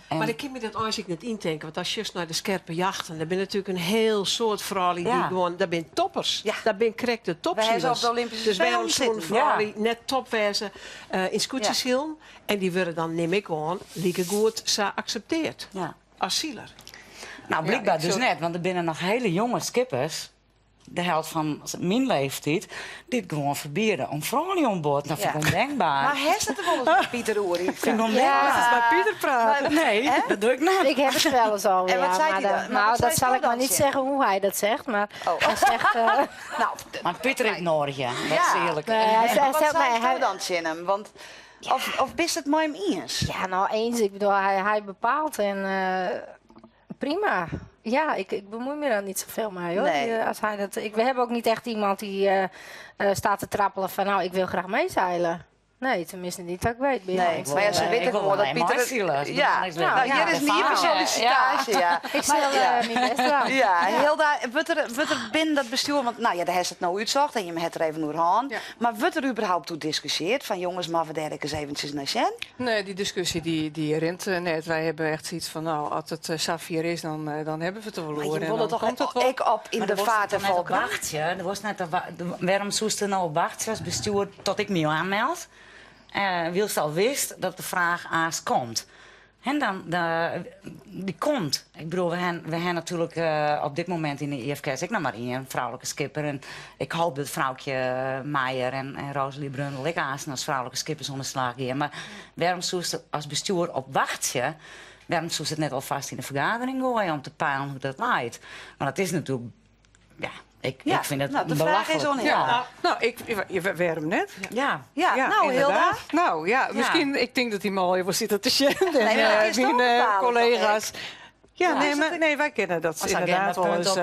Speaker 8: En
Speaker 9: Maar ik kan me dat als ik net indenken, want als je juist naar de scherpe jachten, daar ben natuurlijk een heel soort vrouwen die gewoon, daar ben toppers. Daar ben correct de
Speaker 1: Wij hebben ze op
Speaker 9: topzielers.
Speaker 1: de Olympische
Speaker 9: Dus wij
Speaker 1: Spelen
Speaker 9: hebben zo'n
Speaker 1: zitten.
Speaker 9: vrouwen die net topwezen in scootjes hielden. En die worden dan, neem ik aan, lieke goed ze accepteerd. Als zieler.
Speaker 8: Nou, blijkbaar
Speaker 15: ik
Speaker 8: dus
Speaker 15: zou
Speaker 8: net, want er binnen nog hele jonge skippers. de helt fan myn leeftiid dy't gewoan ferbiede om froulju oan board. Dat fyn ik ûndenkber.
Speaker 1: Mar hast it der wolris mei Pieter oer?
Speaker 8: Fyn ik ûndenkber.
Speaker 9: Ja, mei Pieter praten.
Speaker 8: Nee, dat doch ik net.
Speaker 7: Ik heb het wel eens al.
Speaker 1: En wat
Speaker 7: ja,
Speaker 1: zei
Speaker 7: maar
Speaker 1: hij dan?
Speaker 7: dan-
Speaker 1: Maar
Speaker 7: nou,
Speaker 1: wat
Speaker 7: dat
Speaker 1: zei
Speaker 7: zal
Speaker 1: hij
Speaker 7: ik maar
Speaker 1: dan,
Speaker 7: niet
Speaker 1: Sjen?
Speaker 7: zeggen hoe hij dat zegt, maar hij zegt...
Speaker 1: Nou,
Speaker 8: Maar Pieter heeft nodig, ja. Dat is eerlijk.
Speaker 7: Nee, hij
Speaker 1: En
Speaker 7: hij
Speaker 1: wat
Speaker 7: zegt,
Speaker 1: zei
Speaker 7: nee,
Speaker 1: hij
Speaker 7: hij,
Speaker 1: dan tegen hem? Want, of bist het mei hem eens?
Speaker 7: ja, nou eens. Ik bedoel, hij bepaalt en prima. Ja, ik bemoei me daar niet zoveel mee, hoor.
Speaker 1: Nee.
Speaker 7: Als hij dat, we hebben ook niet echt iemand die staat te trappelen van, nou, ik wil graag meezeilen. Nee, tenminste niet dat ik weet.
Speaker 1: Nee,
Speaker 7: Binnen.
Speaker 1: maar ja, ze
Speaker 8: Ik
Speaker 1: weten
Speaker 8: wil
Speaker 1: gewoon dat
Speaker 8: wel
Speaker 1: Pieter...
Speaker 8: meezeilen. Als
Speaker 1: Ja,
Speaker 8: bemanningslid.
Speaker 1: nou, hier is een nieuwe sollicitatie, ja.
Speaker 7: Ik zal mijn best doen.
Speaker 1: Ja, heel daar, wordt er binnen dat bestuur, want nou ja, daar heeft het nou uitzocht en je hebt er even door aan.
Speaker 15: Ja.
Speaker 1: Maar wordt er überhaupt toe discussieerd van jongens, maar we daar eens eventjes naar Sjen?
Speaker 15: Nee, die discussie die rent net. Wij hebben echt zoiets van, nou, als het Safir is, dan hebben we het
Speaker 1: Maar
Speaker 15: verloren.
Speaker 1: je
Speaker 15: En
Speaker 1: wil
Speaker 15: dan
Speaker 1: toch
Speaker 15: komt het wel.
Speaker 1: ik op in
Speaker 8: Maar
Speaker 1: de
Speaker 8: er was
Speaker 1: vaart en
Speaker 8: toch net op
Speaker 1: volkeren?
Speaker 8: wachtje. Er was net op waarom zoest er nou op wachten als bestuur tot ik me aanmeld? Wilst al wist dat de vraag aas komt. En dan, die komt. Ik bedoel, we hebben natuurlijk op dit moment in de IFKS ik nog maar één vrouwelijke skipper. En ik hoop dat vrouwtje Meijer en Rosalie Brundel ik aas als vrouwelijke skippers onder slag gaan. Maar waarom zoest als bestuur op wachtje? Waarom zoest het net alvast in de vergadering gooien om te peilen hoe dat leidt? Maar dat is natuurlijk, ja, ik vind het
Speaker 1: nou, de vraag is
Speaker 8: belachelijk.
Speaker 1: onheer.
Speaker 8: Ja.
Speaker 15: Nou, waarom net?
Speaker 8: Ja.
Speaker 1: Ja, nou, heel
Speaker 15: inderdaad.
Speaker 1: daar.
Speaker 15: Nou ja, misschien, ik denk dat die man even zitten te zenden.
Speaker 1: Nee, maar dat is
Speaker 15: mijn
Speaker 1: toch bepalen, toch,
Speaker 15: collega's. Ja,
Speaker 8: Ja.
Speaker 15: nee, maar, nee, wij kennen dat
Speaker 8: Als
Speaker 15: inderdaad
Speaker 8: agenda punt op,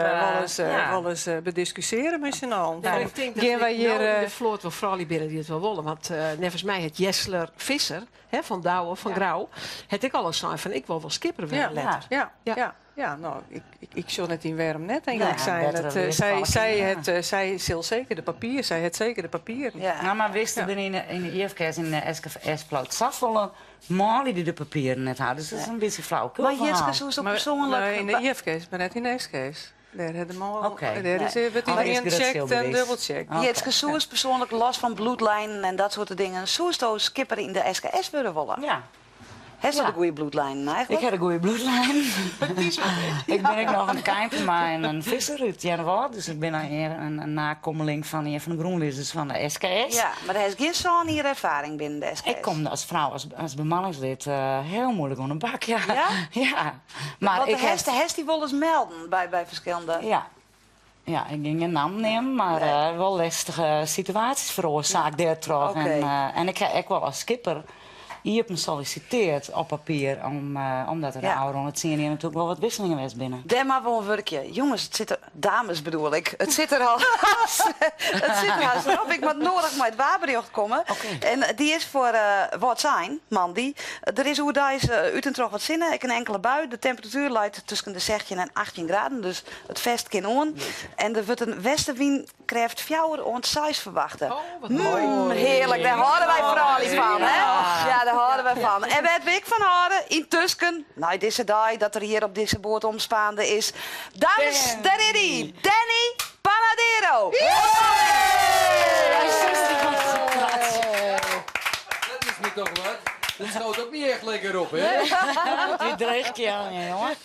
Speaker 8: ja.
Speaker 15: wel eens bediscussiëren met z'n allen.
Speaker 9: Ja,
Speaker 15: Van,
Speaker 9: ik denk dat
Speaker 15: gaan wij
Speaker 9: ik
Speaker 15: hier,
Speaker 9: nou in de vloot wel vrouwen binnen die het wel willen. Want volgens mij het Jessler Visser, hè, van Douwe, van Grauw, het ik al eens zijn van ik wil wel skipper worden letter.
Speaker 15: Ja, nou, ik zal net in waarom net eigenlijk
Speaker 8: Ja,
Speaker 15: zijn.
Speaker 8: betere
Speaker 15: Het,
Speaker 8: weer
Speaker 15: zij,
Speaker 8: vallen,
Speaker 15: zij
Speaker 8: ja.
Speaker 15: het, zij zil zeker de papier, zij het zeker de papieren.
Speaker 1: Ja.
Speaker 8: Nou, maar wisten we in de IFKS in de SKS-vloot zoveel Mali die de papieren net hadden. Dus dat is een beetje flauwekul
Speaker 1: Maar Jitske,
Speaker 8: verhaal.
Speaker 1: zo is ook
Speaker 15: Maar,
Speaker 1: persoonlijk...
Speaker 15: nee, in de IFK's, maar net in de SK's. Daar hebben de man,
Speaker 8: Oké.
Speaker 15: daar is, wordt
Speaker 8: Oh,
Speaker 15: iedereen
Speaker 8: is het
Speaker 15: checkt en
Speaker 8: bewijs.
Speaker 15: dubbelcheckt.
Speaker 8: Oké.
Speaker 1: Jitske, zo is persoonlijk last van bloedlijnen en dat soort dingen. Zo is het skipper in de SKS willen willen.
Speaker 8: Ja.
Speaker 1: Heeft ze
Speaker 8: Ja.
Speaker 1: de goede bloedlijnen eigenlijk?
Speaker 8: Ik heb een goede bloedlijn. Ik ben ook nog een kijper, en een visser uit Januari. Dus ik ben een nakomeling van een van de groenlizers van de SKS.
Speaker 1: Ja, maar er is geen zo'n hier ervaring binnen de SKS.
Speaker 8: Ik kom als vrouw, als bemanningslid, heel moeilijk onder een bak. Ja.
Speaker 1: Ja?
Speaker 8: Ja. Maar
Speaker 1: Want
Speaker 8: ik
Speaker 1: de
Speaker 8: heb...
Speaker 1: hest die wil eens melden bij verschillende...
Speaker 8: Ja. Ja, ik ging een naam nemen, maar wel lastige situaties veroorzaakt daar toch.
Speaker 1: Oké.
Speaker 8: En ik heb ook wel als skipper hier heb me solliciteerd op papier, omdat er de oude het zien hier natuurlijk wel wat wisselingen was binnen.
Speaker 1: Daar maar wel een werkje. Jongens, het zit er, dames bedoel ik. Het zit er al het zit er haast op. Ik moet nodig met het waarbericht komen. En die is voor wat zijn, Mandy. Er is hoe daar is uit en terug wat zinnen. Ik een enkele bui. De temperatuur leidt tussen de 16 en 18 graden. Dus het vest kan on. En er wordt een westenwind krijgt fjouwer ont size verwachten.
Speaker 9: Oh, wat mooi.
Speaker 1: Heerlijk, daar houden wij vooral van, hè?
Speaker 8: Ja.
Speaker 1: Ja, daar houden wij van. En wat wil ik van houden? Intussen, nou, deze dag dat er hier op deze boord omspaande is. Dames, daar is hij, Danny Panadero.
Speaker 14: Dat is me toch wat? Dat schoot ook niet echt lekker op, hè?
Speaker 8: Die dreigt je aan, hè, jongen.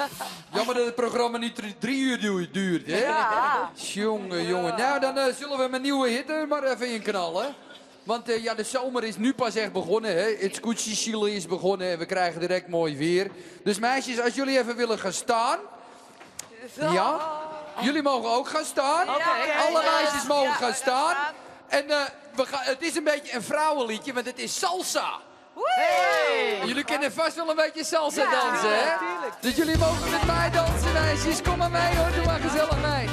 Speaker 14: Jammer dat het programma niet 3 uur duurt, hè?
Speaker 1: Ja.
Speaker 14: Jongen, jongen. Nou, dan zullen we mijn nieuwe hit er maar even in knallen. Want de zomer is nu pas echt begonnen, hè? Het skûtsjesilen is begonnen en we krijgen direct mooi weer. Dus meisjes, als jullie even willen gaan staan. Ja? Jullie mogen ook gaan staan.
Speaker 1: Oké.
Speaker 14: Alle meisjes mogen
Speaker 1: Ja,
Speaker 14: gaan
Speaker 1: we gaan
Speaker 14: staan.
Speaker 1: staan.
Speaker 14: En het is een beetje een vrouwenliedje, want het is salsa.
Speaker 1: Hey!
Speaker 14: Jullie kennen vast wel een beetje salsa
Speaker 1: Ja,
Speaker 14: dansen, hè?
Speaker 1: tuurlijk.
Speaker 14: Dus jullie mogen met mij dansen, meisjes. Kom maar mee, hoor. Doe maar gezellig mee.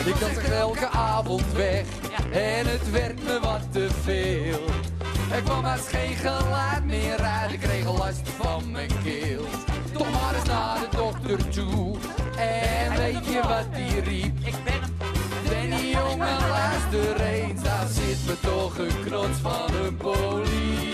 Speaker 14: Ik dans echt elke avond weg en het werd me wat te veel. Er kwam haast geen geluid meer uit, ik kreeg last van mijn keel. Toch maar eens naar de dokter toe en weet je wat die riep? Danny jongen, luister eens, daar zit me toch een knots van een poliep.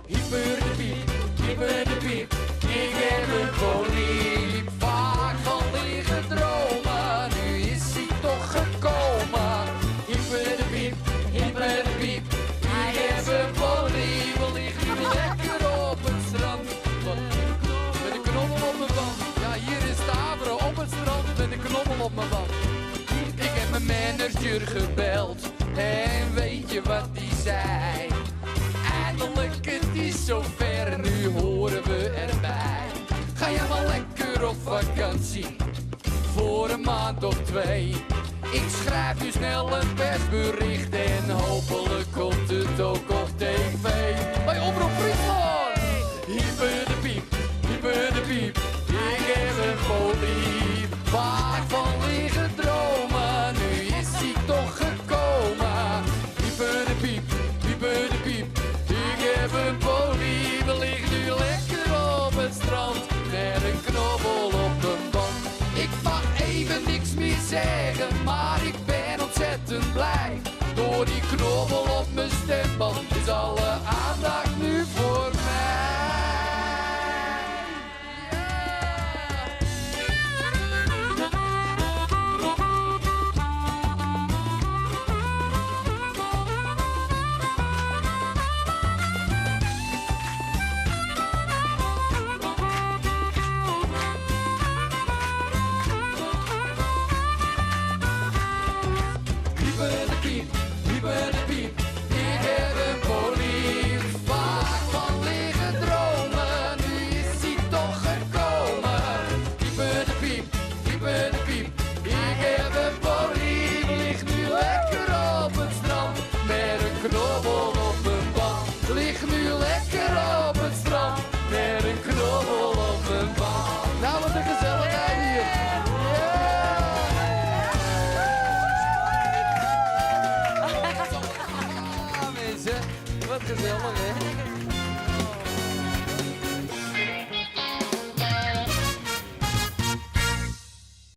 Speaker 14: Hyper de piep, hyper de piep, ik heb een poliep. Vaak van liggen dromen, nu is hij toch gekomen. Hyper de piep, hyper de piep, ik heb een poliep. We liggen hier lekker op het strand, met een knobbel op mijn wand. Ja, hier is Staveren op het strand met een knobbel op mijn wand. manager gebeld en weet je wat die zei? Eindelijk het is zover, nu horen we erbij. Ga jij maar lekker op vakantie, voor een maand of twee. Ik schrijf nu snel een persbericht en hopelijk komt het ook op tv. Bij Omroep Friesland! Hyper de piep, hyper de piep, ik heb een poliep. Waar ik van liggen dromen, nu is hij toch gekomen. Hyper de piep, hyper de piep, ik heb een poliep. Lig nu lekker op het strand, met een knobbel op een band. Ik mag even niks meer zeggen, maar ik ben ontzettend blij. Door die knobbel op mijn stemband is alle aandacht nu voor mij. Pieper de piep, pieper de piep, ik heb een poliep. Vaak van liggen dromen, nu is hij toch gekomen. Pieper de piep, pieper de piep, ik heb een poliep. Lig nu lekker op het strand, met een knobbel op mijn band. Lig nu lekker op het strand, met een knobbel op mijn band. Nou, wat een gezelligheid hier. Ja, mensen. Wat gezellig, hè?